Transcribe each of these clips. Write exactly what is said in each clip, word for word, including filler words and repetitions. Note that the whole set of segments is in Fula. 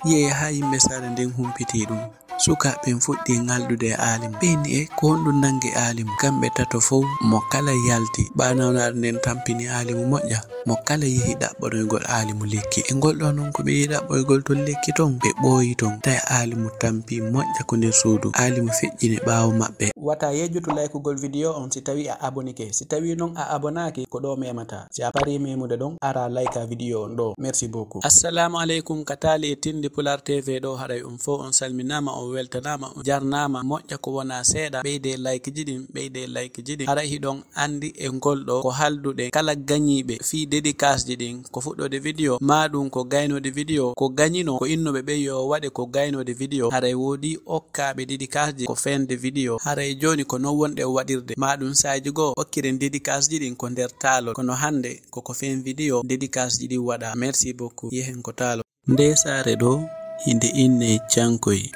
Yehi haa yimɓe saare nden humpiti ɗum. Sukaaɓe ɓen fuɗɗi ŋalɗude e Aalimu. Ɓe inni, e ko honɗum nanngi Aalimu? Kamɓe tato fow, mo kala yalti. Ɓaanawnaare nden tampini Aalimu moƴƴa. Mo kala yehi ɗaɓɓanoygol Aalimu lekki. E ngol ɗoo non ko ɓe yehi ɗaɓɓoygol ton lekki ton, ɓe ɓooyi ton. Tawi Aalimu tampi moƴƴa ko nder suudu. Aalimu feƴƴini ɓaawo maɓɓe. Wata yejjutu laykugol video on si tawi a abonike. Si tawi non a abonaaki, ko ɗoo memata. Si a parii memude ɗon, ara layka video on ɗoo. Merci beaucoup. Assalamu aleykum ka taali e tindi Pulaar T V ɗoo, haray on fow on salminaama, on weltanaama, on jarnaama. Moƴƴa ko wonaa seeɗa, ɓeydee like ji ɗin, ɓeydee like ji ɗin. Haray hiɗon anndi e ngol ɗoo ko haalduɗen kala gañiiɓe fii dédicace ji ɗin, ko fuɗɗoode video, maa ɗum ko gaynoode video, ko gañinoo, ko innooɓe ɓen yo waɗe ko gaynoode video. Haray woodii okkaaɓe dédicace ji ko feende video. Haray jooni ko non wonɗen waɗirde, maa ɗum saaji goo okkiren dédicace ji ɗin ko nder taalol. Kono hannde ko ko feen video dédicace ji ɗin waɗaa. Merci beaucoup. Yehen ko taalol. Ndee saare ɗoo, hinde innee Cankoy.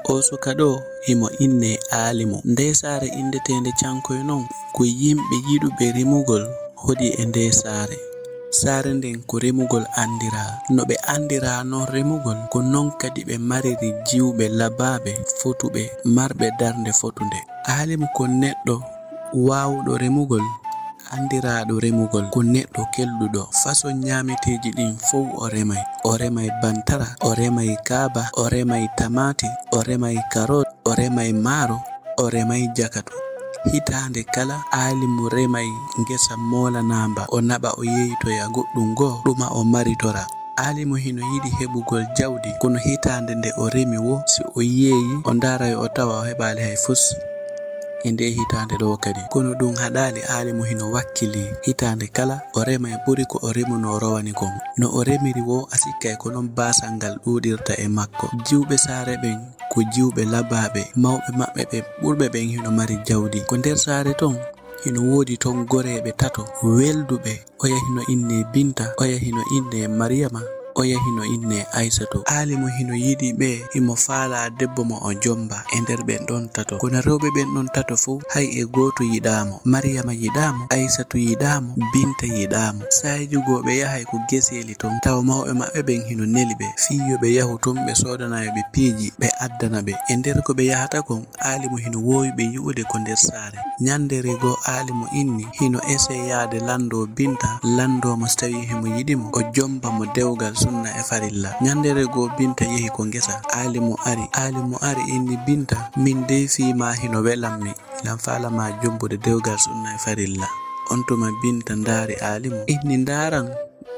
Oo suka ɗoo, himo innee Aalimu. Ndee saare inndeteende Cankoy non, ko yimɓe yiɗuɓe rimugol hoɗi e ndee saare. Saare nden ko rimugol anndiraa. No ɓe anndiraa non rimugol, ko non kadi ɓe mariri jiwɓe labaaɓe, fotuɓe, marɓe darnde fotunde. Aalimu ko neɗɗo waawuɗo remugol, anndiraaɗo remugol, ko neɗɗo kelɗuɗo. Façon ñaameteeji ɗin fow o remay. O remay bantara, o remay kaaba, o remay tamaate, o remay karoot, o remay maaro, o remay jakatu. Hitaande kala, Aalimu remay ngesa moolanaa mba, o naɓa, o yeeytoya goɗɗum goo, ɗuma o maritora. Aalimu hino yiɗi heɓugol jawdi, kono hitaande nde o remi woo, si o yeeyi, o ndaaray o tawa o heɓaali hay fus. E ndee hitaande ɗoo kadi. Kono ɗum haɗaali, Aalimu hino wakkili. Hitaande kala, o rema e ɓuri ko o remunoo rowani kon. No o remiri woo, a sikkay ko non baasal ngal ɗuuɗirta e makko. Jiwɓe saare ɓen ko jiwɓe labaaɓe, mawɓe maɓɓe ɓen ɓurɓe ɓen hino mari jawdi. Ko nder saare ton, hino woodi ton goreeɓe tato, welduɓe. Oya hino innee Binta, oya hino innee Mariyama, oya hino innee Aysatu. Aalimu hino yiɗi ɓe, himo faalaa debbo mo o jomba e nder ɓen ɗon tato. Kono rewɓe ɓen ɗon tato fow, hay e gooto yiɗaa mo. Mariyama yiɗaa mo, Aysatu yiɗaa mo, Binta yiɗaa mo. Saa'iiji goo ɓe yahay ko geseeli ton, tawa mawɓe maɓɓe ɓen hino neli ɓe, fii yo ɓe yahu ton ɓe soodanoya ɓe piiji, ɓe addana ɓe. E nder ko ɓe yahata kon, Aalimu hino woowi ɓe yi'ude ko nder saare. Ñanndere goo Aalimu inni hino esee yaade lanndoo Binta, lanndoo mo si tawii himo yiɗi mo, o jomba mo dewgal sunna e farilla. Ñanndere goo Binta yehi ko ngesa, Aalimu ari. Aalimu ari inni, Binta, min dey fii maa hino welammi, hilan faala maa jombude dewgal sunna e farilla. On tuma Binta ndaari Aalimu, inni, Ndaaran,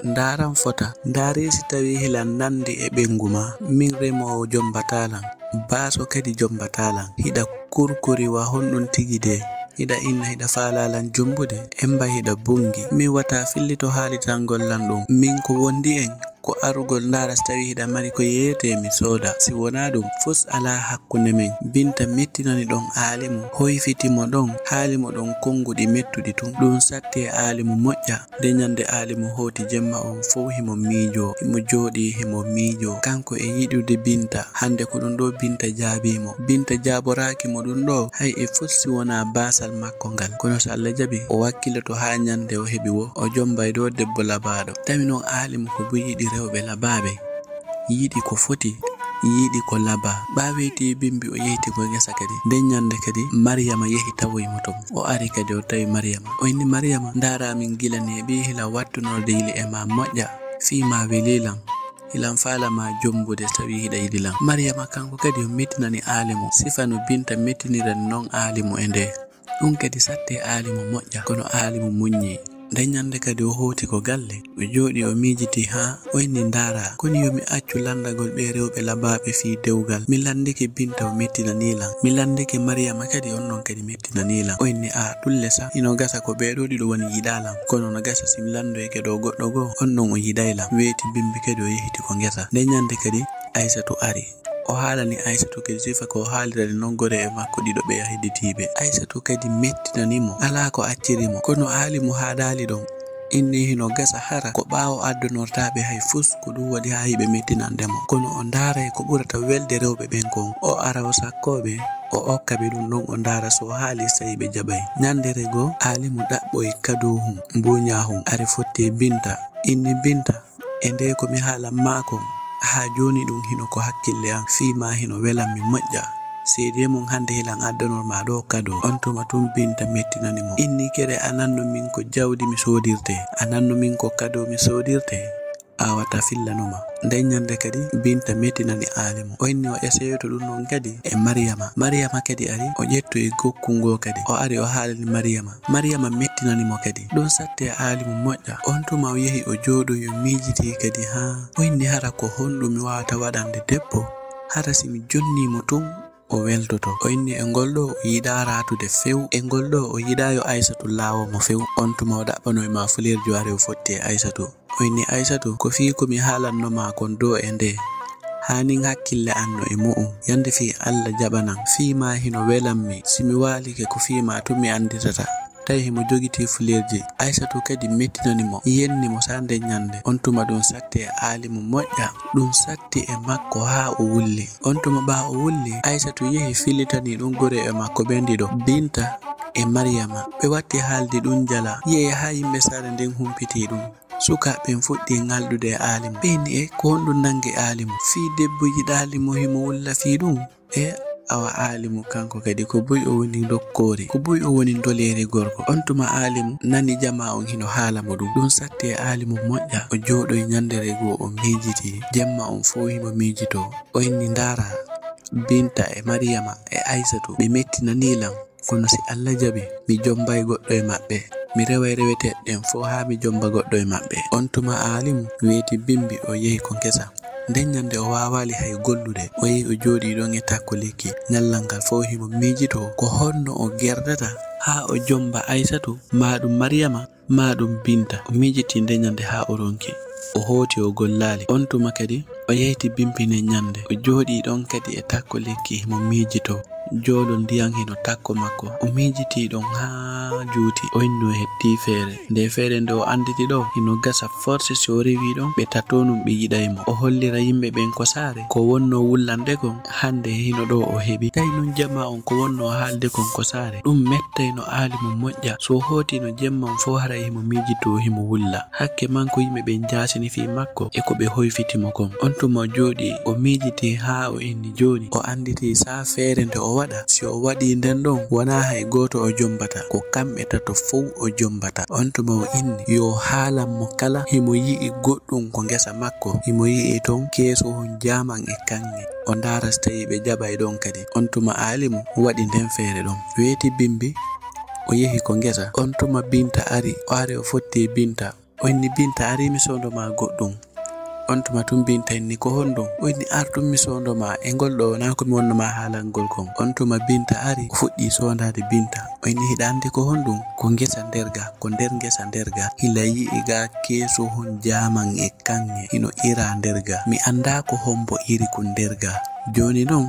ndaaran fota, ndaaree si tawii hilan nanndi e ɓeyngu maa, min remoowo jombataa lan. Baaso kadi jombataa lan. Hiɗa kurkuri wa honɗun tigi de? Hiɗa inna hiɗa faalaa lan jombude? Emba hiɗa bungi. Min wata fillito haalitangol lan ɗun. Min ko wondi en ko arugol ndaara si tawii hiɗa mari ko yeeyetee mi sooda. Si wonaa ɗun, fus alaa hakkunde men. Binta mettinani ɗon Aalimu, hoyfiti mo ɗon, haali mo ɗon konnguɗi mettuɗi tun. Ɗun satti e Aalimu moƴƴa. Nde ñande Aalimu hooti jemma on fow himo miijoo, himo jooɗii himo miijoo. Kanko e yiɗude Binta, hande ko ɗun ɗoo Binta jaabii mo. Binta jaaboraaki mo ɗun ɗoo, hay e fus si wonaa baasal makko ngal. Kono so Alla jaɓi, o wakkiloto haa ñande o heɓi woo, o jombay ɗoo debbo labaaɗo. Tawi non Aalimu ko buy yiɗi rewɓe labaaɓe. Yiɗi ko foti, yiɗi ko labaa. Ɓaaweyti bimbi o yehi ko ngesa kadi. Nden ñande kadi Mariyama yehi tawoyi mo ton. O ari kadi o tawi Mariyama. O inni, Mariyama, ndaaraa min gila neeɓii hila wattunorde yili e maa moƴƴa. Fii maa welii lan. Hilan faala maa jombude si tawii hiɗa yiɗi lan. Mariyama kanko kadi o mettinani Aalimu. Sifa no Binta mettinirani non Aalimu e ndee. Ɗun kadi satti e Aalimu moƴƴa, kono Aalimu muññi. Nden ñande kadi o hooti ko galle, o jooɗii o miijitii haa o inni, ndaaraa, koni yo mi accu lanndagol ɓee rewɓe labaaɓe fii dewgal? Mi lanndike Binta o mettinanii lan. Mi lanndike Mariyama kadi on non kadi mettinanii lan. O inni, aa, ɗun le sa, hino gasa ko ɓee ɗoo ɗiɗo woni yiɗaa lan. Kono no gasa si mi lanndoyike ɗoo goɗɗo goo, on ɗon o yiɗay lan. Weeti bimbi kadi o yehiti ko ngesa. Nden ñande kadi Aysatu ari. O haalani Aysatu kadi sifa ko o haalirani non goree makko ɗiɗo ɓe yahi ditiiɓe. Aysatu kadi mettinani mo, alaa ko acciri mo. Kono Aalimu haɗaali ɗon. Inni hino gasa hara ko ɓaawo addonortaa ɓe hay fus, ko ɗun waɗi haa hiɓe mettinande mo. Kono o ndaaray ko ɓurata welde rewɓe ɓen kon. O ara o sakkoo ɓe, o okka ɓe ɗun ɗon, o ndaara so o haalii si tawii ɓe jaɓay. Ñandere goo, Aalimu ɗaɓɓoyi kadoohun, mbuuñaahun, ari fotti e Binta. Inni Binta, e ndee ko mi haalan maa kon, Haa jooni ɗum hino ko hakkille am, fii maa hino welammi moƴƴa. Seedee mon hannde hilan addanor maa ɗoo kado. On tuma tun Binta mettinani mo. Inni kere a nanno min ko jawdi mi soodirte, a nanno min ko kado mi soodirte. A wata fillanoma. Nden ñande kadi Binta mettinani Aalimu. O inni o eseyoto ɗum non kadi e Mariyama. Mariyama kadi ari, o ƴettoyi gokku ngoo kadi. O ari o haalani Mariyama. Mariyama mettinani mo kadi. Ɗum satti e Aalimu moƴƴa. On tuma o yehi o jooɗoyi o miijitii kadi haa o inni hara ko honɗum mi waawata waɗande debbo? Hara si mi jonnii mo tun o weltoto. O inni e ngol ɗoo o yiɗaa raatude few. E ngol ɗoo o yiɗaa yo Aysatu laawo mo few. On tuma o ɗaɓɓanoyi ma fulirjo ari o fotti e Aysatu. O inni Aysatu, ko fii ko mi haalanno maa kon ɗoo e ndee. Haanin hakkille an no e mu'un. Yande fii Alla jaɓanan. Fii maa hino welammi. Si mi waalike ko fii maa tun mi annditata. Tawi himo jogitii fulirji. Aysatu kadi mettinani mo, yenni mo saa nden ñande. On tuma ɗum satti e Aalimu moƴƴa. Ɗum satti e makko haa o wulli. On tuma ɓaa o wulli, Aysatu yehi fillitanii ɗum goreyɓe makko ɓen ɗiɗo, Binta e Mariyama. Ɓe watti haalde ɗum jala. Yehi haa yimɓe saare nden humpitii ɗum. Sukaaɓe ɓen fuɗɗii ŋalɗude e Aalimu. Ɓe inni e, ko honɗum nanngi Aalimu? Fii debbo yiɗaali mo himo wulla fii ɗum? E awa Aalimu kanko kadi ko buy o woni dokkoori, ko buy o woni ndoleeri gorko. On tuma Aalimu nani jamaa on hino haala mo ɗum. Ɗum satti e Aalimu moƴƴa, o jooɗoyi ñandere goo o miijitii. Jemma on fow himo miijitoo. O inni ndaara, Binta e Mariyama e Aysatu ɓe mettinanii lan. Kono si Alla jaɓi, mi jommbay goɗɗo e maɓɓe. Mi reway reweteeɗe ɗen fow haa mi jommba goɗɗo e maɓɓe. On tuma Aalimu weeti bimbi o yehi ko ngesa. Nden ñande o waawaali hay gollude. O yehi o jooɗii ɗon e takko lekki. Ñallal ngal fow himo miijitoo ko honno o gerdata haa o jommba Aysatu, maa ɗum Mariyama, maa ɗum Binta. O miijitii nden ñande haa o ronki. O hooti o gollaali. On tuma kadi o yehi bimbi nden ñande. O jooɗii ɗon kadi e takko lekki himo miijitoo. Joolol ndiyan hino takko makko. O miijitii ɗon haa juuti. O inni o hettii feere. Nde feere nde o annditi ɗoo, hino gasa forse si o rewii ɗon, ɓe tatoo nun ɓe yiɗay mo. O hollira yimɓe ɓen ko saare, ko wonnoo wullande kon, hannde hino ɗoo o heɓi. Tawi nun jamaa on ko wonnoo haalde kon ko saare. Ɗum mettayno Aalimu moƴƴa. Si o hootino jemma on fow haray himo miijitoo himo wulla. Hakke man ko yimɓe ɓen jaasini fii makko e ko ɓe hoyfiti mo kon. On tuma o jooɗii, o miijitii haa o inni jooni. O annditii saa feere nde o waɗa, si o waɗii nden ɗon, wonaa hay gooto o jommbata. Ko kamɓe tato fow o jommbata. On tuma o inni, yo haalan mo kala himo yi'i goɗɗum ko ngesa makko. Himo yi'i ton keesuhun jaaman e kaŋŋe. O ndaara si tawii ɓe jaɓay ɗon kadi. On tuma Aalimu waɗi nden feere ɗon. Weeti bimbi, o yehi ko ngesa. On tuma Binta ari, o ari o fotti Binta. O inni, Binta, arii mi soondo maa goɗɗum. On tuma tun Binta inni, ko honɗum? O inni, ar tun mi soondo maa e ngol ɗoo, wonaa ko mi wonno maa haalangol kon. On tuma Binta ari, o fuɗɗii soondaade Binta. O inni, hiɗa anndi ko honɗum? Ko ngesa nder ga, ko nder ngesa nder ga. Hila yi'i ga keesuhun jaaman e kaŋŋe, hino ira nder ga. Mi anndaa ko hombo iri kun nder ga. Jooni non,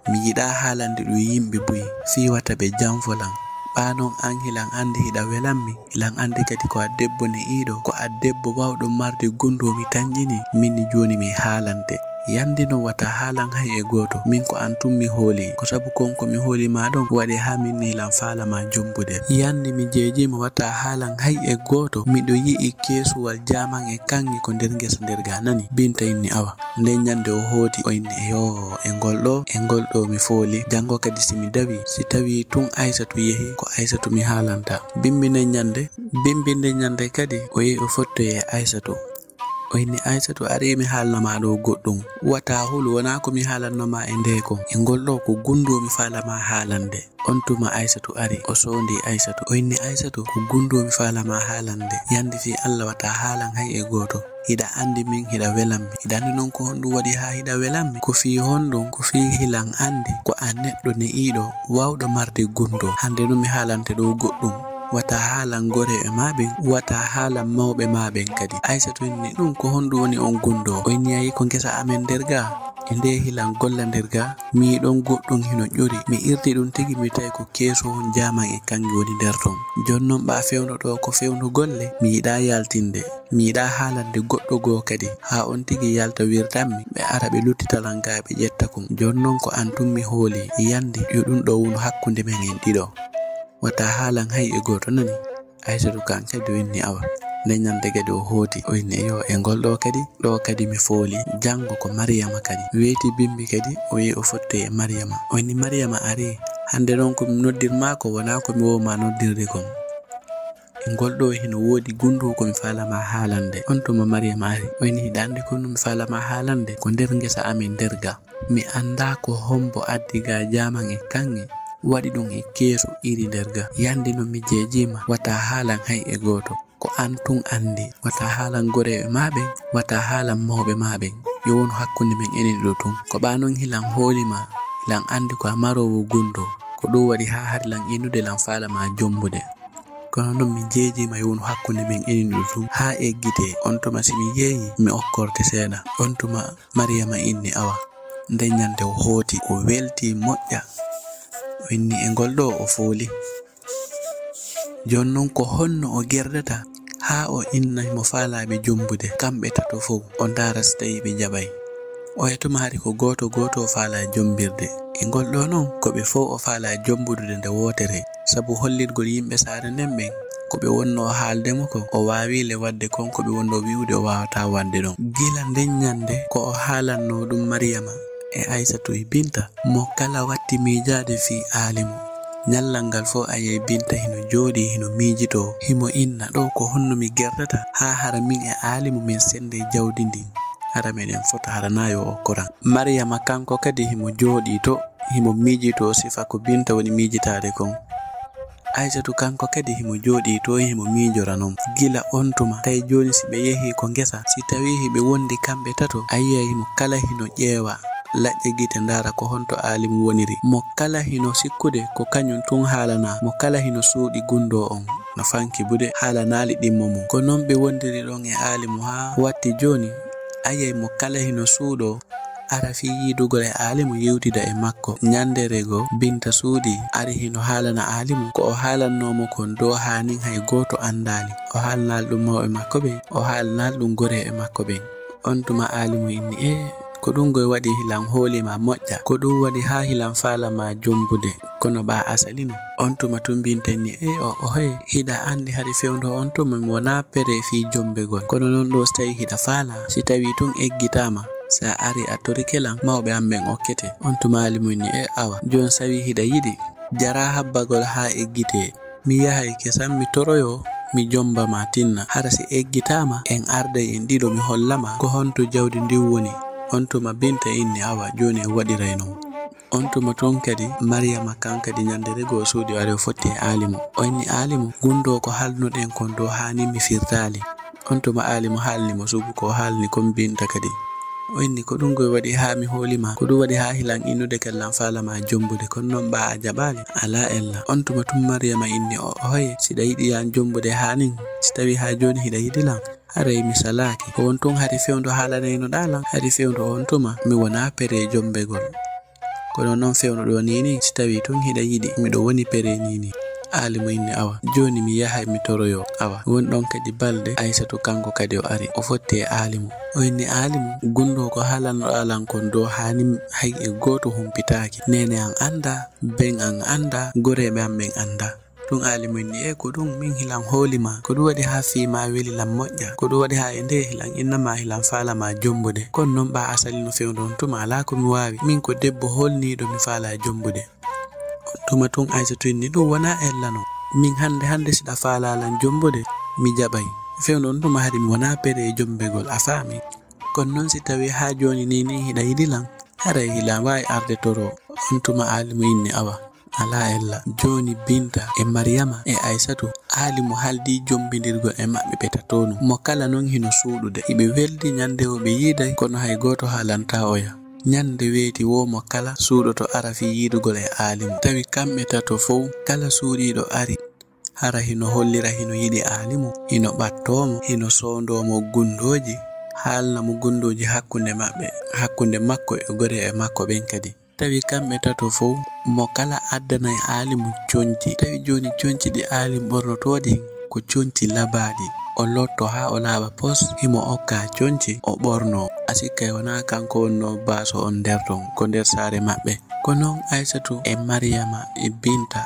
mi yiɗaa haalande ɗum yimɓe buy, fii wata ɓe janfo lan. Ɓaa non an hilan anndi hiɗa welammi, hilan anndi kadi ko a debbo ne'iiɗo, ko a debbo waawɗo marde gunndoo mi tanƴini, min ni jooni mi haalante. Yandi non wata haalan hay e gooto, min ko an tun mi hooli, ko sabu kon ko mi hooli maa ɗon waɗi haa min ni hilan faala maa jombude. Yandi mi jeejii mo wata haalan hay e gooto, miɗo yi'i keesuwal jaaman e kaŋŋe ko nder ngesa nder ga nani, Binta inni awa. Nden ñande o hooti, o inni, eyoo, e ngol ɗoo, e ngol ɗoo mi fooli. Janngo kadi si mi dawi, si tawii tun Aysatu yehi, ko Aysatu mi haalanta. Bimbi nden ñande, bimbi nden ñande kadi, o yehi o fottoyi e Aysatu. O inni, Aysatu, arii mi haalna maa ɗoo goɗɗum. Wata hulu, wonaa ko mi haalanno maa e ndee kon. E ngol ɗoo ko gunndoo mi faala maa haalande. On tuma Aysatu ari, o soondi Aysatu. O inni, Aysatu, ko gunndoo mi faala maa haalande. Yandi fii Alla wata haalan hay e gooto. Hiɗa anndi min hiɗa welammi. Hiɗa anndi non ko honɗum waɗi haa hiɗa welammi? Ko fii honɗum? Ko fii hilan anndi ko a neɗɗo ne'iiɗo, waawɗo marde gunndoo. Hande non mi haalante ɗoo goɗɗum. Wata haalan goreeɓe maa ɓen, wata haalan mawɓe maa ɓen kadi. Aysatu inni, ɗum ko honɗum woni on gunndoo? O inni, ayi ko ngesa amen nder ga. E nde hilan golla nder ga, mi yi'i ɗon goɗɗum hino ƴori. Mi irti ɗum tigi, mi tawi ko keesuhun jaaman e kaŋŋe woni nder ton. Jooni non ɓaa fewndo ɗoo ko fewndo golle, mi yiɗaa yaltinde. Mi yiɗaa haalande goɗɗo goo kadi. Haa on tigi yalta wirtanmi, ɓe ara ɓe luttita lan ga ɓe ƴetta kun. Jooni non ko an tun mi hooli, yandi yo ɗum ɗoo wonu hakkunde men en ɗiɗo. Wata haalan hay e gooto nani. Aysatu kan kadi o inni awa. Nde ñande kadi o hooti, o inni, "Eyo, e ngol ɗo kadi, ɗo kadi mi fooli. Janngo ko Mariyama kadi." Weeti bimbi kadi, o yehi o fotti e Mariyama. O inni, "Mariyama ari. Hannde noon ko mi noddir ma ko wonaa ko mi woo ma noddirde kon. E ngol ɗo hino woodi gundu ko mi faala ma haalande." On tuma Mariyama ari. O inni, "Hiɗa anndi ko mi faala ma haalande? Ko nder ngesa amin nder ga. Mi anndaa ko hombo addi ga jaaman e kaŋŋe, waɗi ɗum e keesu iri nder ga. Yande no mi jeejiima, wata haalan hay e gooto. Ko an tun anndi, wata haalan goreeɓe ma ɓen, wata haalan mawɓe ma ɓen. Yo wonu hakkunde men enen ɗiɗo tun. Ko ɓaa non hilan hooli ma, hilan anndi ko a maroowo gundo. Ko ɗum waɗi haa hari lan innude lan faala ma jombude. Kono non mi jeejiima yo wonu hakkunde men enen ɗiɗo tun. Haa eggite, on tuma si mi yeeyi, mi okkorte seeɗa." On tuma Mariyama inni, "Awa." Nde ñande o hooti, o welti moƴƴa. O inni, "E ngol ɗo o fooli. Jooni non ko honno o gerdata haa o inna mo faalaaɓe jombude, kamɓe tato fow, o ndaara si tawii ɓe jaɓay?" Oya tuma hari ko gooto gooto o faalaa jombirde. E ngol ɗo non, ko ɓe fow o faalaa jombudude nde wootere. Sabu hollirgol yimɓe saare nden ɓen, ko ɓe wonnoo haalde mo kon, o waawii le waɗde kon ko ɓe wonnoo wi'ude o waawataa waɗde ɗon. Gila nden ñande ko o haalannoo ɗum Mariyama e Aysatu e Binta, mo kala watti miijaade fii Aalimu. Ñallal ngal fow a yi'ay Binta hino jooɗii, hino miijitoo, himo inna, "Ɗo ko honno mi gerdata haa hara min e Aalimu min sende jawdi ndin? Hara meɗen fota, hara naa yo okkoran." Mariyama kanko kadi himo jooɗii to, himo miijitoo sifa ko Binta woni miijitaade kon. Aysatu kanko kadi himo jooɗii to, himo miijora non. Gila on tuma, tawi jooni si ɓe yehii ko ngesa, si tawii hiɓe wondi kamɓe tato, a yi'ay mo kala hino ƴeewa laƴƴe gite ndaara ko honto Aalimu woniri. Mo kala hino sikkude ko kañum tun haalanaa, mo kala hino suuɗi gundoo on no fanki bude haalanaali ɗimmo mum. Ko non ɓe wondiri ɗon e Aalimu haa watti jooni, a yi'ay mo kala hino suuɗoo ara fii yiidugol e Aalimu yewtida e makko. Ñandeere goo, Binta suuɗii, ari hino haalana Aalimu ko o haalannoo mo kon dow haanin hay gooto anndaali. O haalanaali ɗum mawɓe makko ɓen, o haalanaali ɗum goreeɓe makko ɓen. On tuma Aalimu inni, "Ee, ko ɗum goy waɗi hilan hooli ma moƴƴa, ko ɗum waɗi haa hilan faala ma jombude, kono ɓaa asali no." On tuma tun Binta inni, "Ee, o, o, hey, hiɗa anndi hari fewndo on tuma mi wonaa pere fii jombegol. Kono non ɗo si tawii hiɗa faala, si tawii tun eggitaama, si a ari a torike lan, mawɓe an ɓen okkete." On tuma Aalimu inni, "Ee, awa, jooni si tawii hiɗa yiɗi, jaraa habbagol haa eggitee. Mi yahay kesan, mi toroyoo, mi jomba ma tinna. Hara si eggitaama, en arday en ɗiɗo, mi holla ma ko honto jawdi ndin woni." On tuma Binta inni, "Awa, jooni en waɗiray non." On tuma tun kadi, Mariyama kan kadi ñandeere goo suuɗii o ari o fotti e Aalimu. O inni, "Aalimu, gundoo ko haaldunoɗen kon dow haanin mi firtaali." On tuma Aalimu haalni mo suuɗu ko o haalni kon Binta kadi. O inni, "Ko ɗum goy waɗi haa mi hooli ma? Ko ɗum waɗi haa hilan innude kadi lan faala ma jombude? Kono non ɓaa a jaɓaali?" "Alaa ella." On tuma tun Mariyama inni, "O, o, hoye, si hiɗa yiɗi an jombude haanin, si tawii haa jooni hiɗa yiɗi lan, haray mi salaaki. Ko won tun hari fewndo haalanaynoɗaa lan, hari fewndo on tuma mi wonaa pere jombegol. Kono non fewndo ɗo nii nii, si tawii tun hiɗa yiɗi, miɗo woni pere nii nii." Aalimu inni, "Awa, jooni mi yahay mi toroyoo." Awa, won ɗon kadi balɗe, Aysatu kanko kadi o ari, o fotti e Aalimu. O inni, "Aalimu, gundoo ko haalannoɗaa lan kon dow haanin hay e gooto humpitaaki. Neene an anndaa, ben an anndaa, goreeɓe an ɓen anndaa." Tun Aalimu inni, "Ee, ko ɗum min hilan hooli ma. Ko ɗum waɗi haa fii ma weli lan moƴƴa. Ko ɗum waɗi haa e ndee hilan inna ma hilan faala ma jombude. Kono non ɓaa asali no fewndo on tuma alaa ko mi waawi. Min ko debbo hoolniiɗo mi faala jombude." On tuma tun Aysatu inni, "Ɗum wonaa ella non. Min hannde hannde si hiɗa faala lan jombude, mi jaɓay. Fewndo on tuma hari mi wonaa pere e jombegol, a faami? Kono non si tawii haa jooni nii nii hiɗa yiɗi lan, haray hilan waawi arde toro." On tuma Aalimu inni, "Awa, alaa ella." Jooni Binta e Mariyama e Aysatu, Aalimu haaldii jombindirgol e maɓɓe ɓe tato nun. Mo kala non hino suuɗude. Hiɓe weldi ñande o ɓe yiiday, kono hay gooto haalantaa oya. Ñande weeti woo mo kala suuɗoto ara fii yiidugol e Aalimu. Tawi kamɓe tato fow, kala suuɗiiɗo ari, hara hino hollira hino yiɗi Aalimu, hino ɓattoo mo, hino soondoo mo gundooji, haalna mo gundooji hakkunde maɓɓe, hakkunde makko e goreeɓe makko ɓen kadi. Tawi kamɓe tato fow, mo kala addanay Aalimu conci. Tawi jooni conci ɗi Aalimu ɓornotoo ɗin ko conci labaaɗi. O lotto haa o laaɓa pos, himo okka conci, o ɓornoo. A sikkay wonaa kanko wonnoo baaso on nder ton, ko nder saare maɓɓe. Ko non Aysatu e Mariyama e Binta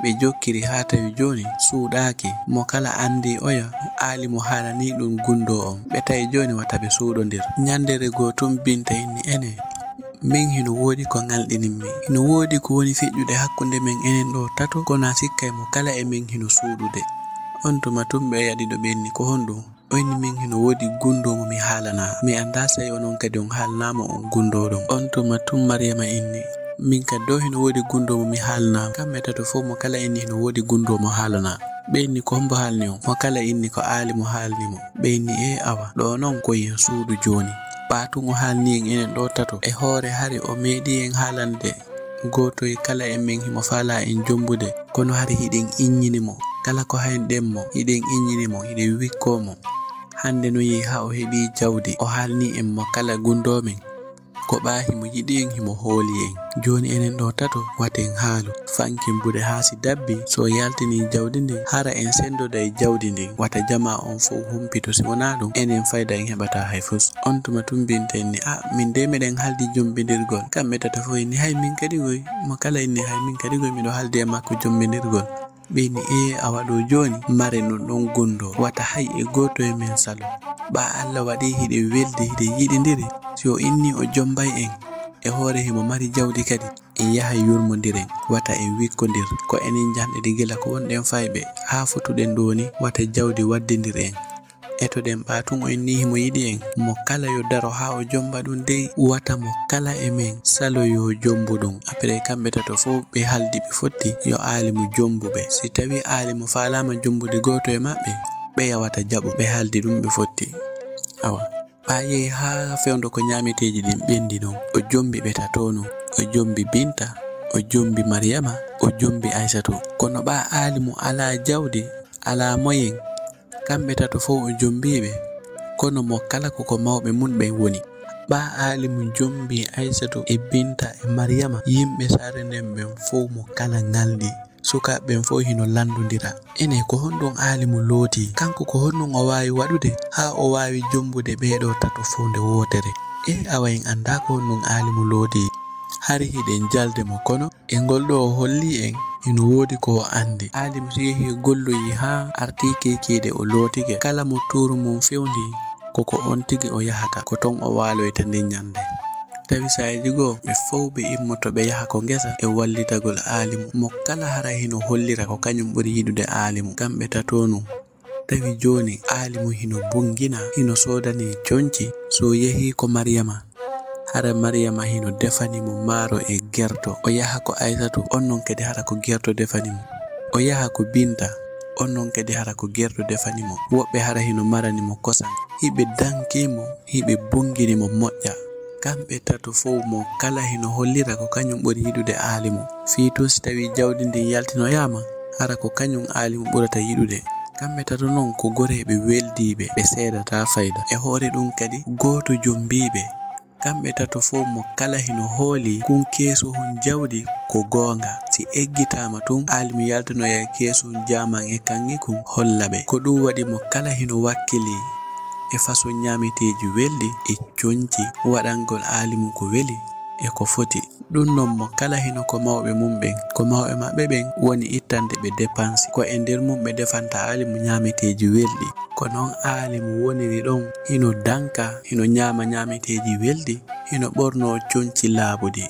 Ɓe jokkiri haa tawi jooni suuɗaaki. Mo kala anndi oya, aalimu haalanii ɗum gunndoo on. Ɓe tawi jooni wata ɓe suuɗondir. Ɲanndere goo tun Binta inni, "Enee, min hino woodi ko ŋalɗinimmi. Hino woodi ko woni feƴƴude hakkunde men enen ɗoo tato, ko na sikkay mo kala e men hino suuɗude." On tuma tun ɓe oya ɗiɗo ɓe inni, "Ko honɗum?" O inni, "Min hino woodi gunndoo mo mi haalanaa. Mi anndaa si onon kadi on haalanaama on gunndoo ɗon." On tuma tun Mariyama inni, "Min kadi ɗoo hino woodi gunndoo mo mi haalanaama." Kamɓe tato fow mo kala inni hino woodi gunndoo mo haalanaa. Ɓe inni, "Ko hombo haalni on?" Mo kala inni ko aalimu haalni mo. Ɓe inni, "Ee awa, ɗoo non ko yen suuɗu jooni. Ɓaa tun o haalni en enen ɗoo tato. E hoore hari o meeɗi en haalande gooto e kala e men himo faalaa en jombude. Kono hari hiɗen inɲini mo. Kala ko hayɗen mo, hiɗen inɲini mo, hiɗen wikkoo mo. Hande no yehi haa o heɓi jawdi, o haalni en mo kala gunndoo men. Ko ɓaa himo yiɗi en, himo hooli en. Jooni enen ɗoo tato, wata en haalu. Fanken buɗe haa si dabbi, si o yaltinii jawdi ndin, hara en senndoday jawdi ndin. Wata jamaa on fow humpito, si wonaa ɗum, enen fayda en heɓataa hay fus." On tuma tun Binta inni, "A, min de meɗen haaldi jombindirgol." Kamɓe tato fow inni, "Hay min kadi goy." Mo kala inni, "Hay min kadi goy, miɗo haaldi e makko jombindirgol." Ɓe inni, "Ee, awa ɗoo jooni, maren ɗum ɗon gunndoo. Wata hay e gooto e men salo. Ɓaa Alla waɗi hiɗen weldi, hiɗen yiɗindiri. Si o inni o jombay en, e hoore himo mari jawdi kadi, en yahay yurmondiren, wata en wikkondir. Ko enen janɗe ɗi gila ko wonɗen fayɓe, haa fotuɗen ɗoo ni, wata jawdi waddindir en. Etoɗen ɓaa tun o inni himo yiɗi en. Mo kala yo daro haa o jomba ɗum dey, wata mo kala e men salo yo jombu ɗum." Après kamɓe tato fow ɓe haaldi ɓe fotti yo aalimu jombu ɓe. Si tawi aalimu faalaama jombude gooto e maɓɓe, ɓe yawata jaɓu, ɓe haaldi ɗum ɓe fotti. Awa. Ɓaa yehi haa fewndo ko ɲaameteeji ɗin ɓendi non. O jombi ɓe tato non. O jombi Binta, o jombi Mariyama, o jombi Aysatu. Kono ɓaa aalimu alaa jawdi, alaa moyen. Kamɓe tato fow o jombii ɓe. Kono mo kala ko ko mawɓe mun ɓen woni. Ɓaa aalimu jombii Aysatu e Binta e Mariyama. Yimɓe saare nden ɓen fow mo kala ŋalɗi. Sukaaɓe ɓen fow hino lanndondira. Enee, ko honɗum aalimu looti? Kanko ko honɗum o waawi waɗude haa o waawi jombude ɓee ɗoo tato fow nde wootere? E awa en anndaa ko honɗum aalimu looti. Hari hiɗen jalde mo, kono e ngol ɗoo o holli en hino woodi ko o anndi. Aalimu si yehi golloyi haa artii kiikiiɗe o lootike, kala mo tuuru mum fewndi, ko ko on tigi o yahata, ko ton o waaloyta nden ɲande. Tawi saa'iiji goo, ɓe fow ɓe immoto ɓe yaha ko ngesa e wallitagol aalimu. Mo kala hara hino hollira ko kaɲum ɓuri yiɗude aalimu. Kamɓe tato nun. Tawi jooni aalimu hino bungina, hino soodani conci, so yehi ko Mariyama. Hara Mariyama hino defani mo maaro e gerto. O yaha ko Aysatu, on non kadi hara ko gerto defani mo. O yaha ko Binta, on non kadi hara ko gerto defani mo. Woɓɓe hara hino marani mo kosan. Hiɓe danki mo, hiɓe bungini mo moƴƴa. Kamɓe tato fow mo kala hino hollira ko kaɲum ɓuri yiɗude aalimu. Fii tun si tawii jawdi ndin yaltinoyaama, hara ko kaɲum aalimu ɓurata yiɗude. Kamɓe tato non ko goreeɓe weldiiɓe, ɓe seedataa fayda. E hoore ɗum kadi, gooto jombiiɓe. Kamɓe tato fow mo kala hino hooli kun keesuhun jawdi ko goonga. Si eggitaama tun, aalimu yaltinoya keesuhun jaaman e kaŋŋe kun holla ɓe. Ko ɗum waɗi mo kala hino wakkili e façon ɲaameteeji welɗi e conci waɗangol aalimu ko weli e ko foti. Ɗum non mo kala hino ko mawɓe mum ɓen, ko mawɓe maɓɓe ɓen woni ittande ɓe depansi. Ko e nder mum ɓe defanta aalimu ɲaameteeji welɗi. Ko non aalimu woniri ɗon, hino danka, hino ɲaama ɲaameteeji welɗi, hino ɓornoo conci laaɓuɗi.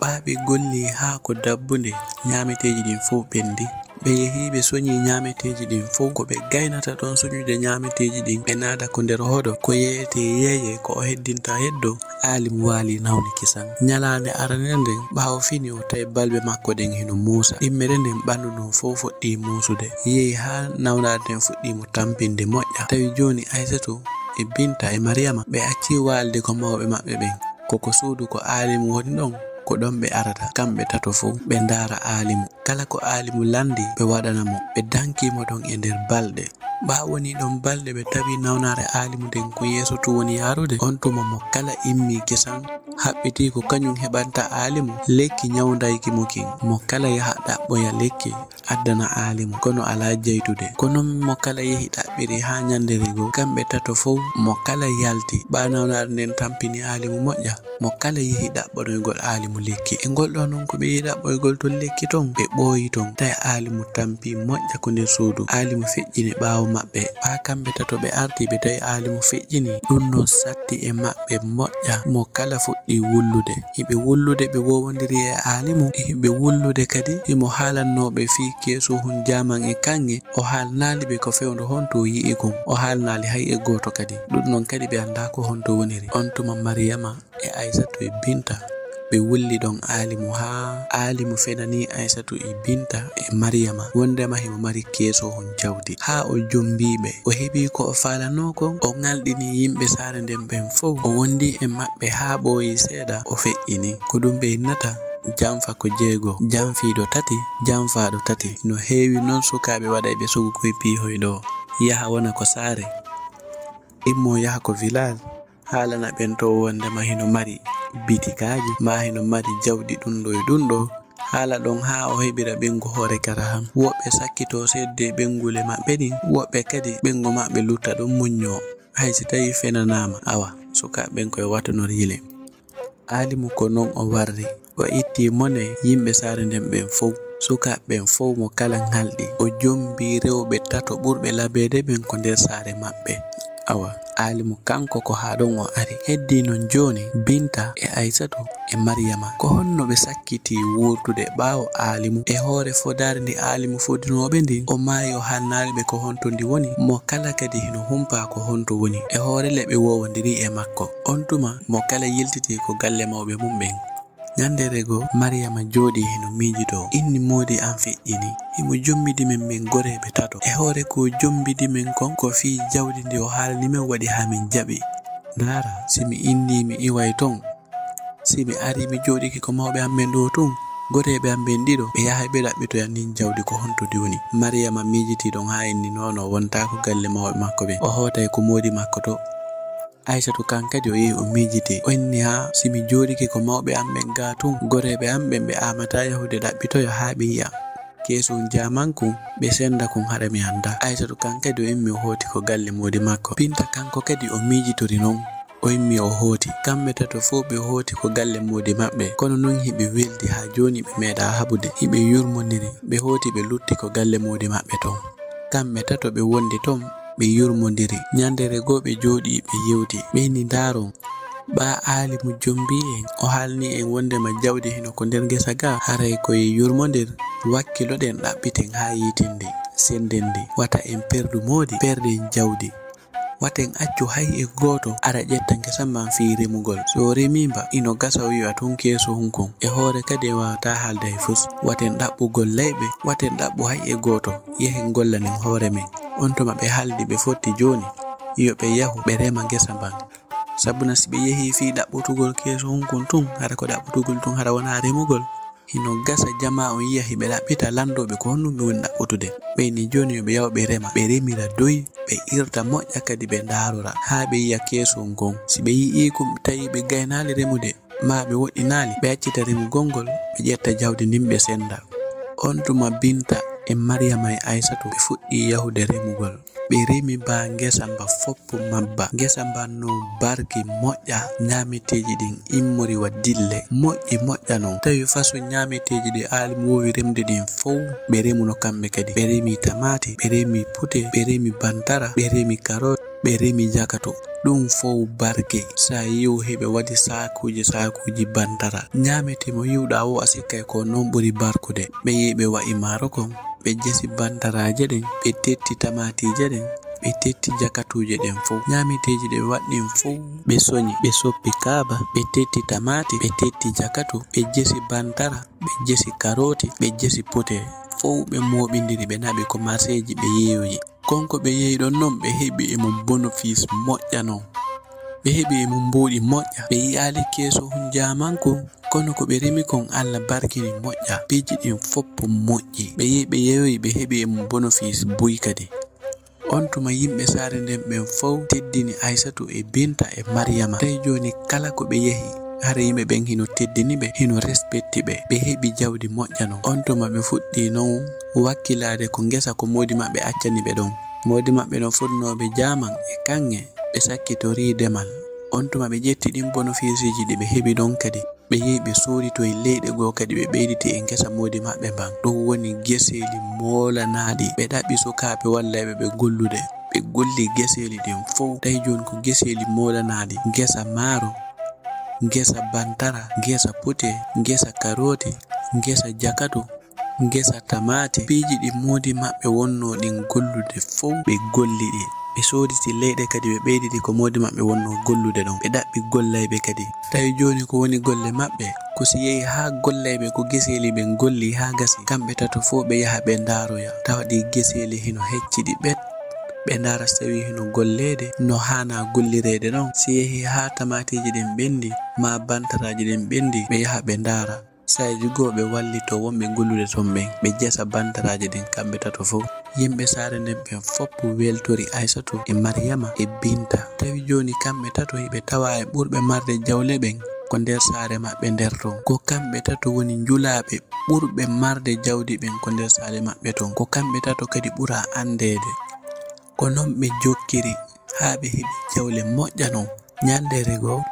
Ɓaa ɓe golli haa ko dabbunde, ɲaameteeji ɗin fow ɓendi. Ɓe yehi ɓe soɲi ɲaameteeji ɗin fow. Ko ɓe gaynata ɗon soɲude ɲaameteeji ɗin, ɓe naada ko nder hoɗo. Ko yeeyetee yeeyee, ko o heddinta heddo, aalimu waali nawni kisan. Ɲalaande arande nden, ɓaawo fini o tawi balbe makko ɗen hino muusa. Ɗimmere nden ɓandu ndun fow fuɗɗii muusude. Yehi haa nawnaare nden fuɗɗii mo tampinde moƴƴa. Tawi jooni Aysatu e Binta e Mariyama ɓe accii waalde ko mawɓe maɓɓe ɓen. Ko ko suudu ko aalimu woni ɗon, ko ɗon ɓe arata, kamɓe tato fow, ɓe ndaara aalimu. Kala ko aalimu landi, ɓe waɗana mo, ɓe danki mo ɗon e nder balɗe. Ɓaawo nii ɗon balɗe ɓe tawi nawnaare aalimu nden ko yeeso tun woni yaarude. On tuma mo kala immii kisan, haɓɓitii ko kañum heɓanta aalimu lekki ñawndayki mo kin. Mo kala yaha ɗaɓɓoya lekki addana aalimu, kono alaa jaydude. Ko non mo kala yehi ɗaɓɓiri haa ñannde rego, kamɓe tato fow mo kala yalti. Ɓaa nawnaare nden tampini aalimu moƴƴa. Mo kala yehi ɗaɓɓonoygol aalimu lekki. E ngol ɗoo non ko ɓe yehi ɗaɓɓoygol ton lekki ton, ɓe ɓooyi ton. Tawi aalimu tampi moƴƴa ko nder suudu. Aalimu feƴƴini ɓaawo maɓɓe. Ɓaa kamɓe tato ɓe arti ɓe tawi aalimu feƴƴini. Ɗum non satti e maɓɓe moƴƴa. Mo kala fuɗɗi wullude. Hiɓe wullude ɓe wowondiri e aalimu. Hiɓe wullude kadi himo haalannoo ɓe fii keesuhun jaaman e kaŋŋe. O haalnaali ɓe ko fewndo honto o yi'i kon. O haalnaali hay e gooto kadi. Ɗum non kadi ɓe anndaa ko honto woniri. On tuma Mariyama e Aysatu e Binta, ɓe wulli ɗon aalimu haa aalimu fenanii Aysatu e Binta e Mariyama wondema himo mari keesohon jawdi. Haa o jombii ɓe, o heɓii ko o faalanoo kon, o ŋalɗini yimɓe saare nden ɓen fow. O wondi e maɓɓe haa ɓooyi seeɗa, o feƴƴini. Ko ɗum ɓe innata janfa ko jeego, janfiiɗo tati, janfaaɗo tati. No heewi non sukaaɓe waɗayɓe sugu koy piihoy ɗoo, yaha wona ko saare, immoo yaha ko village, haalana ɓen to wondema hino mari bitikaaji, maa hino mari jawdi ɗum ɗo e ɗum ɗo. Haala ɗon haa o heɓira ɓeyngu hoore Karaham. Woɓɓe sakkitoo seedde ɓeynguule maɓɓe ɗin, woɓɓe kadi ɓeyngu maɓɓe lutta ɗon muññoo, hay si tawii fenanaama. Awa, sukaaɓe ɓen koye watonor yile. Aalimu ko non o warri. O itti mone yimɓe saare nden ɓen fow. Sukaaɓe ɓen fow mo kala ŋalɗi. O jombii rewɓe tato ɓurɓe labeede ɓen ko nder saare maɓɓe. Awa, aalimu kanko ko haa ɗon o ari. Heddii non jooni Binta e Aysatu e Mariyama. Ko honno ɓe sakkitii wuurdude ɓaawo aalimu? E hoore fodaari ndi aalimu fodinoo ɓe ndin, o maayi o haalnaali ɓe ko honto ndi woni. Mo kala kadi hino humpaa ko honto woni. E hoore le ɓe wowondirii e makko. On tuma mo kala yiltitii ko galle mawɓe mum ɓen. Ñande rego, Mariyama jooɗii hino miijitoo. Inni moodi an feƴƴini. Himo jombidi men, men goreeɓe tato. E hoore ko jombidi men kon, ko fii jawdi ndi o haalani men waɗi haa min jaɓi. Ndaara, si mi innii mi iway ton, si mi arii mi jooɗike ko mawɓe an ɓen ɗoo tun, goreeɓe an ɓen ɗiɗo, ɓe yahay ɓe ɗaɓɓitoya ndin jawdi ko honto ndi woni. Mariyama miijitii ɗon haa inni, noono, wontaa ko galle mawɓe makko ɓen. O hootay ko moodi makko to. Aysatu kan kadi o yehi o miijiti. O inni, haa si mi jooɗike ko mawɓe an ɓen gaa tun, goreeɓe an ɓen ɓe aamataa yahude ɗaɓɓitoya haa ɓe yi'a keesun jaaman kun, ɓe senda kun hara mi anndaa. Aysatu kan kadi o immi o hooti ko galle moodi makko. Binta kanko kadi o miijitori non. O immi o hooti. Kamɓe tato fow ɓe hooti ko galle moodi maɓɓe. Kono non hiɓe weldi haa jooni ɓe meeɗaa haɓude. Hiɓe yurmondiri. Ɓe hooti ɓe lutti ko galle moodi maɓɓe ton. Kamɓe tato ɓe wondi ton, ɓe yurmondiri. Ñande rego ɓe jooɗii, ɓe yewti. Ɓe inni, ndaaron, ɓaa aalimu jombii en, o haalni en wondema jawdi hino ko nder ngesa gaa, haray ko e yurmondir, wakkiloɗen ɗaɓɓiten haa yiiten ndi, senden ndi. Wata en perdu moodi, perden jawdi. Wata en accu hay e gooto ara ƴetta ngesa man fii remugol. Si o remii mba, hino gasa o yi'a tun keesuhun kun. E hoore kadi en waawataa haalde hay fus. Wata en ɗaɓɓu gollayɓe, wata en ɗaɓɓu hay e gooto. Yehen gollanen hoore men. On tuma ɓe haaldi ɓe fotti jooni, yo ɓe yahu ɓe rema ngesa mban. Sabuna si ɓe yehii fii ɗaɓɓutugol keesuhun kun tun, hara ko ɗaɓɓutugol tun hara wonaa remugol. Hino gasa jamaa on yi'a hiɓe ɗaɓɓita lanndooɓe ko honɗum ɓe woni ɗaɓɓutude. Ɓe inni jooni yo ɓe yahu ɓe rema, ɓe remira doy, ɓe irta moƴƴa kadi ɓe ndaarora haa ɓe yi'a keesuhun kon. Si ɓe yi'ii kun, ɓe tawii ɓe gaynaali remude, maa ɓe woɗɗinaali, ɓe accita remugol ngol, ɓe ƴetta jawdi ndin ɓe senda. On tuma Binta e Mariyama e Aysatu ɓe fuɗɗii yahude remugol. Ɓe remi baa ngesa mba foppu mabba. Ngesa mban no barki moƴƴa, ñaameteeji ɗin immori wa dille. Moƴƴi moƴƴa non. Tawi faso ñaameteeji ɗi aalimu wowi remde ɗin fow, ɓe remuno kamɓe kadi. Ɓe remi tamaati, ɓe remi pute, ɓe remi bantara, ɓe remi karot, ɓe remi jakato. Ɗum fow barki. Sa yi'u hiɓe waɗi saakuuji saakuuji bantara. Ñaamete mo yi'uɗaa wo a sikkay ko non ɓuri barkude. Ɓe yi'i ɓe wa'i maaro kon. Ɓe jesi bantaraaje ɗen, ɓe tetti tamaatiije ɗen, ɓe tetti jakatuuje ɗen fow. Ñaameteeji ɗi ɓe waɗi ɗin fow, ɓe soñi, ɓe soppi kaaba, ɓe tetti tamaati, ɓe tetti jakatu, ɓe jesi bantara, ɓe jesi karooti, ɓe jesi pute. Fow ɓe mooɓindiri, ɓe naɓi ko marseeji, ɓe yeeyoyi. Kon ko ɓe yeeyi ɗon non, ɓe heɓi e mum bonofis moƴƴa non. Ɓe heɓi e mum mbuuɗi moƴƴa. Ɓe yi'aali keeso hun jaamanku, kono ko ɓe remi kon, Alla barkini moƴƴa. Piiji ɗin foppu moƴƴi. Ɓe yehi, ɓe yeeyoyi, ɓe heɓi e mum bonofis buy kadi. On tuma yimɓe saare nden ɓen fow teddini Aysatu e Binta e Maryama. Tawi jooni kala ko ɓe yehi, hara yimɓe ɓen hino teddini ɓe, hino respecti ɓe. Ɓe heɓi jawdi moƴƴa non. On tuma ɓe fuɗɗi non wakkilaade ko ngesa ko moodi maɓɓe accani ɓe ɗon. Moodi maɓɓe no fotnoo ɓe jaaman e kaŋŋe, ɓe sakkitorii demal. On tuma ɓe ƴetti ɗin bonofisiiji ɗi ɓe heɓi ɗon kadi. Ɓe yehi ɓe sooditoyi leyɗe goo kadi ɓe ɓeyditi e ngesa moodi maɓɓe mban. Ɗum woni geseeli moolanaaɗi. Ɓe ɗaɓɓi sukaaɓe wallayɓe ɓe gollude. Ɓe golli geseeli ɗin fow. Tawi jooni ko geseeli moolanaaɗi. Ngesa maaro, ngesa bantara, ngesa pute, ngesa karooti, ngesa jakatu, ngesa tamaate. Piiji ɗi moodi maɓɓe wonnoo ɗin gollude fow, ɓe golli ɗi. Ɓe sooditi leyɗe kadi, ɓe ɓeyditi ko moodi maɓɓe wonnoo gollude ɗon. Ɓe ɗaɓɓi gollayɓe kadi. Tawi jooni ko woni golle maɓɓe? Ko si yehi haa gollayɓe ko geseeli ɓen golli haa gasi, kamɓe tato fow ɓe yaha ɓe ndaaroya. Tawa ɗi geseeli hino hecciɗi ɓet. Ɓe ndaara si tawii hino golleede no haanaa gollireede non. Si yehi haa tamaateeji ɗin ɓendi, maa bantaraaji ɗin ɓendi, ɓe yaha ɓe ndaara. Saa'iiji goo ɓe wallitoo wonɓe gollude ton ɓen, ɓe jesa bantaraaji ɗin kamɓe tato fow. Yimɓe saare nden ɓen foppu weltori Aysatu e Maryama e Binta. Tawi jooni kamɓe tato hiɓe tawaa e ɓurɓe marde jawle ɓen ko nder saare maɓɓe nder ton. Ko kamɓe tato woni njulaaɓe ɓurɓe marde jawdi ɓen ko nder saare maɓɓe ton. Ko kamɓe tato kadi ɓuraa anndeede. Ko non ɓe jokkiri haa ɓe heɓi jawle moƴƴa non. Ñandeere goo,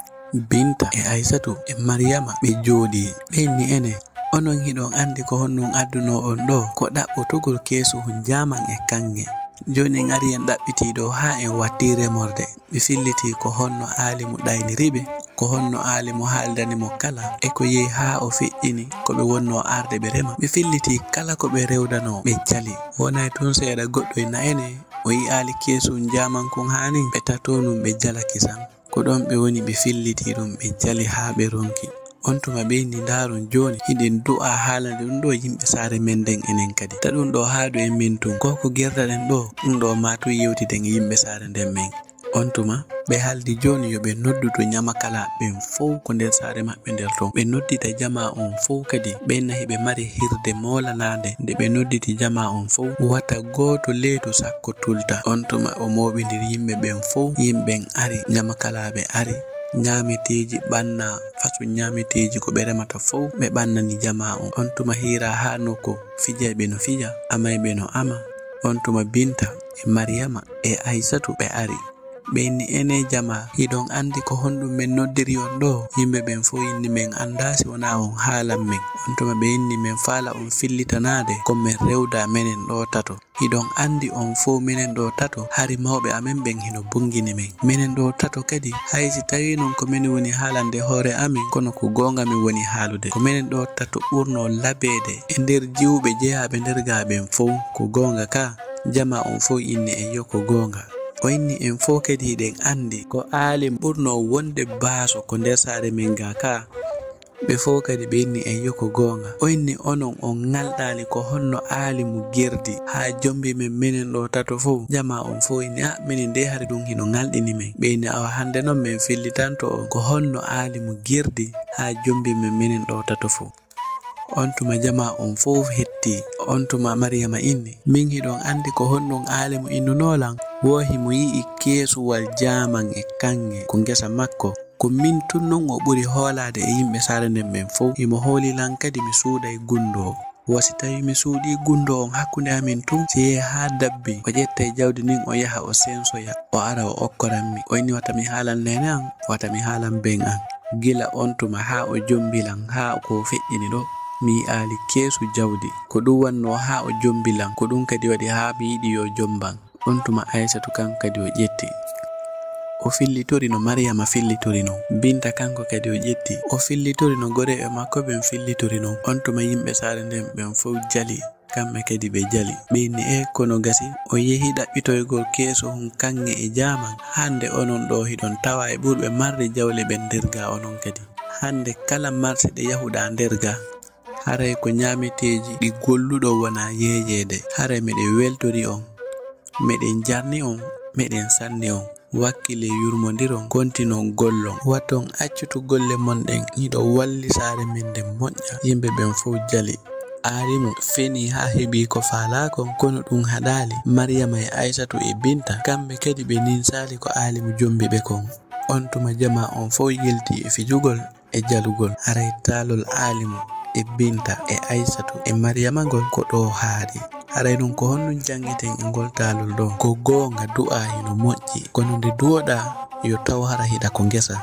Binta e Aysatu e Maryama ɓe jooɗii. Ɓe inni, "Ene, onon hiɗon anndi ko honɗun addunoo on ɗoo? Ko ɗaɓɓotugol keesuhun jaaman e kaŋŋe. Jooni en arii en ɗaɓɓitii ɗoo haa en wattii remorde." Ɓe fillitii ko honno aalimu ɗayniri ɓe, ko honno aalimu haaldani mo kala, e ko yehi haa o feƴƴini ko ɓe wonnoo arde ɓe rema. Ɓe fillitii kala ko ɓe rewdanoo, ɓe jali. Wonay tun seeɗa goɗɗo e na'ene, o yi'aali keesun jaaman kun haanin, ɓe tatoo nun ɓe jala kisan. Ko ɗon ɓe woni ɓe fillitii ɗun, ɓe jali haa ɓe ronki. On tuma ɓe inni, "Ndaarun jooni, hiɗen du'aa haalande ɗun ɗoo yimɓe saare men nden enen kadi. Ta ɗun ɗoo haadu e men tun, ko ko gerdaɗen ɗoo, ɗun ɗoo maa tun yewtiden e yimɓe saare nden men." On tuma ɓe haaldi jooni yo ɓe noddudu ñamakalaaɓe ɓen fow ko nder saare maɓɓe nder ton. Ɓe noddita jamaa on fow kadi. Ɓen na hiɓe mari hirde moolanaande. Nde ɓe nodditi jamaa on fow, wata gooto leetu sakko tulta. On tuma o mooɓindiri yimɓe ɓen fow. Yimɓe ɓen ari, ñamakalaaɓe ari. Ñaameteeji ɓanna, façon ñaameteeji ko ɓe remata fow, ɓe ɓannani jamaa on. On tuma hiiraa haa nokku, fijayɓe no fija, amayɓe no ama. On tuma Binta e Maryama e Aysatu ɓe ari. Ɓe inni, "Enee jamaa, hiɗon anndi ko honɗun men noddiri on ɗoo?" Yimɓe ɓen fow inni, "Men anndaa si wonaa on haalan men." On tuma ɓe inni, "Men faala on fillitanaade ko men rewdaa menen ɗoo tato. Hiɗon anndi on fow menen ɗoo tato, hari mawɓe amen ɓen hino bongini men. Menen ɗoo tato kadi, hay si tawii non ko menen woni haalande hoore amen, kono ko goonga men woni haalude. Ko menen ɗoo tato ɓurnoo labeede e nder jiwuɓe jeyaaɓe nder gaa ɓen fow. Ko goonga kaa?" Jamaa on fow inni, "Eyyo, ko goonga." O inni, "En fow kadi hiɗen anndi ko aalim ɓurnoo wonde baaso ko nder saare men gaa kaa." Ɓe fow kadi ɓe inni, "Eyyo, ko goonga." O inni, "Onon on ŋalɗaali ko honno aalimu gerdi haa jombi men menen ɗoo tato fow?" Jamaa on fow inni, "A, menen dey hari ɗun hino ŋalɗini men." Ɓe inni, "Awa hannde non men fillitanto on ko honno aalimu gerdi haa jombi men menen ɗoo tato fow." On tuma jamaa on fow hetti. On tuma Maryama inni, "Min hiɗon anndi ko honɗun aalimu innunoo lan? Woo himo yi'i keesuwal jaaman e kaŋŋe ko ngesa makko. Ko min tun non o ɓuri hoolaade e yimɓe saare nden ɓen fow. Himo hooli lan kadi mi suuɗay gundoo. Woo si tawii mi suuɗii gundoo on hakkunde amin tun, si yehi haa dabbi, o ƴettay jawdi ndin o yaha o sensoya, o ara o okkoran mi." O inni, "Wata mi haalan neene an, wata mi haalan ben an." Gila on tuma haa o jombi lan, haa ko feƴƴini ɗoo, mi yi'aali keesu jawdi. Ko ɗun wannoo haa o jombi lan, ko ɗun kadi waɗi haa mi yiɗi yo jomban. On tuma Aysatu kan kadi o ƴetti. O fillitori no Maryama fillitori non. Binta kanko kadi o ƴetti. O fillitori no goreeɓe makko ɓen fillitori non. On tuma yimɓe saare nden ɓen fow jali. Kamɓe kadi ɓe jali. Ɓe inni, "E kono gasi, o yehi ɗaɓɓitoygol keesuhun kaŋŋe e jaaman. Hannde onon ɗoo hiɗon tawaa e ɓurɓe marde jawle ɓen nder gaa onon kadi. Hannde kala marse ɗe yahuɗaa nder gaa, haray ko ñaameteeji ɗi golluɗon wonaa yeeyeede. Haray meɗen weltori on, meɗen jarni on, meɗen sanni on. Wakkilee yurmondiron, kontinon gollon. Waton accutu golle mon ɗen, hiɗon walli saare men nden moƴƴa." Yimɓe ɓen fow jali. Aalimu fenii haa heɓi ko faalaa kon, kono ɗum haɗaali. Mariyama e Aysatu e Binta, kamɓe kadi ɓe ninsaali ko Aalimu jombi ɓe kon. On tuma jamaa on fow yilti e fijugol e jalugol. Haray taalol Aalimu e Binta e Aysatu e Mariyama ngol ko ɗoo haaɗi. Haray ɗum ko honɗum janngiten e ngol taalol ɗoo? Ko goonga, du'aa hino moƴƴi, kono nde du'oɗaa, yo taw hara hiɗa ko ngesa.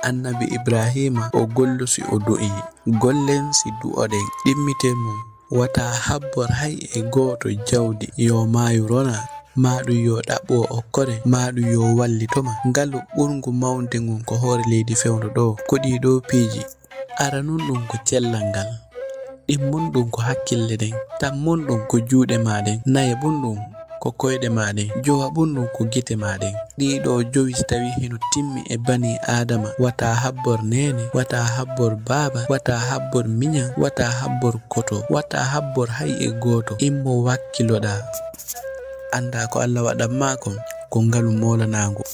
Annabi Ibraahiima, o gollusi, o du'ii. Gollen si du'oɗen, ɗimmiten mum. Wata habbor hay e gooto jawdi, yo maayu rona, maa ɗum yo ɗaɓɓu o okkore, maa ɗum yo wallito ma. Ngalu ɓurngu mawnde ngun ko hoore leydi fewndo ɗoo. Ko ɗii ɗoo piiji. Aranun ɗum ko cellal ngal. Ɗimmun ɗum ko hakkille ɗen. Tammun ɗum ko juuɗe maa ɗen. Nayabun ɗum ko koyɗe maa ɗen. Jowaɓun ɗum ko gite maa ɗen. Ɗii ɗoo jowi si tawii hino timmi e banii Aadama, wata habbor neene, wata habbor baaba, wata habbor miñan, wata habbor koto, wata habbor hay e gooto. Immo wakkiloɗaa. Anndaa ko Alla waɗan maa kon, ko ngalu moolanaangu.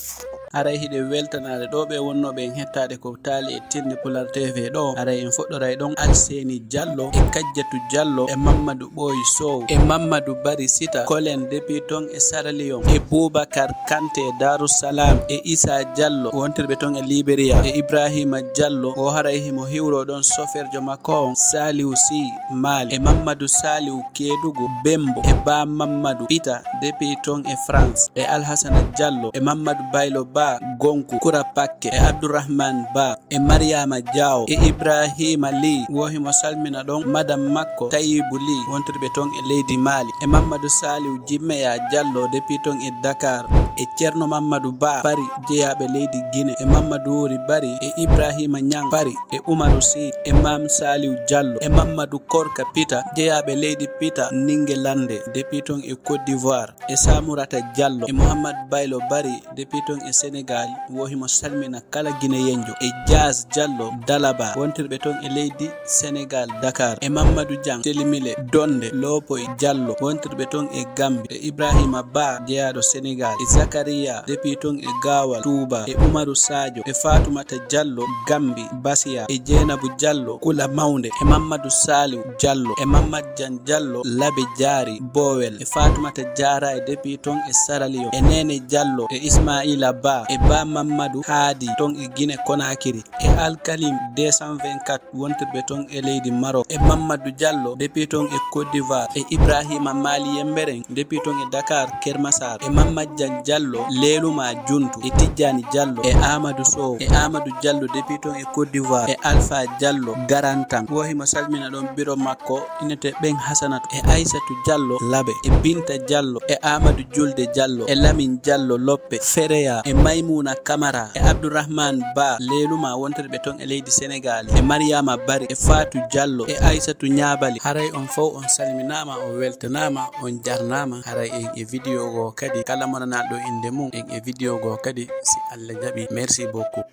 Haray hiɗen weltanaade ɗoo ɓe wonnooɓe en hettaade ko taali e Tinde Pulaar T V ɗoo. Haray en fuɗɗoray ɗon Alseeni Jallo e Kajjatu Jallo e Mammadu Ɓooy Sow e Mammadu Bari Sita, Kolen depuis ton e Sierra Leone, e Boubacar Kanté Darou Salam, e Issa Jallo wontirɓe ton e Liberia, e Ibrahima Jallo, o haray himo hiwroo ɗon sofeerjo makko on, Saliou Sy Mali, e Mammadu Saliou Kedugu Bembo, e Ba Mammadu Pita depuis ton e France, e Alhasana Jallo, e Mammadu Baylo Ba Gonku Kura Pakke, e Abdourahmane Ba, e Mariama Diaw, e Ibrahima Ly, wo himo salmina ɗon madam makko Tayibu Ly, wontirɓe ton e leydi Mali, e Mammadu Saliou Jimmeya Jallo depuis ton e Dakar, e Ceerno Mammadu Ba Paris, jeyaaɓe leydi Guinée, e Mammadu Wuri Bari, e Ibrahima Niang Paris, e Umaru Sy, e Mam Saliou Jallo, e Mammadu Korka Pita, jeyaaɓe leydi Pita, Ningelande, depuis ton e Côte d'Ivoire, e Samurata Jallo, e Mouhammad Baylo Bari, depuis ton e Sénégal, wo himo salmina kala Guineyenjo, e Diaz Jallo Dalaba, wontirɓe ton e leydi Sénégal, Dakar, e Mamadou Diang Telimile Donde Lopoy Jallo, wontirɓe ton e Gambie, e Ibrahima Ba, jeyaaɗo Sénégal, e Zakaria, depuis ton e Gawal Touba, e Umaru Sadio, e Fatoumata Jallo Gambie, Basiya, e Jeynabou Jallo Kula Mawnde, e Mamadou Saliou Jallo, e Mamad Diang Jallo Labe Diary Bowel, e Fatoumata Diarra e depuis ton e Sierra Leone, e Nene Jallo, e Ismaila Ba, e Ba Mamadou Hadi ton e Guinée Conakry, e Alkalim deux cent vingt-quatre wontirɓe ton e leydi Maroc, e Mamadou Diallo depuis ton e Côte d'Ivoire, e Ibrahima Mali Yemberen depuis ton e Dakar Kermassar, e Mamad Diang Diallo Leluma Juntu, e Tijjani Diallo, e Amadou Sow, e Amadou Diallo depuis ton e Côte d'Ivoire, e Alpha Diallo Garantan. Wo himo salmina ɗon biro makko inete ɓen Hasanatu, e Aissatou Diallo Labe, e Binta Diallo, e Amadou Julde Diallo, e Lamine Diallo Loppe, Fereya, e Maimouna Camara, e Abdourahmane Ba Leluma wontirɓe ton e leydi Sénégal, e Mariama Bari, e Fatou Diallo, e Aissatou Niabali. Haray on fow on salminaama, on weltanaama, on jarnaama. Haray en e vidéo goo kadi, kala mo nanaaɗo innde mum, en e vidéo goo kadi, si Allah jaɓi. Merci beaucoup.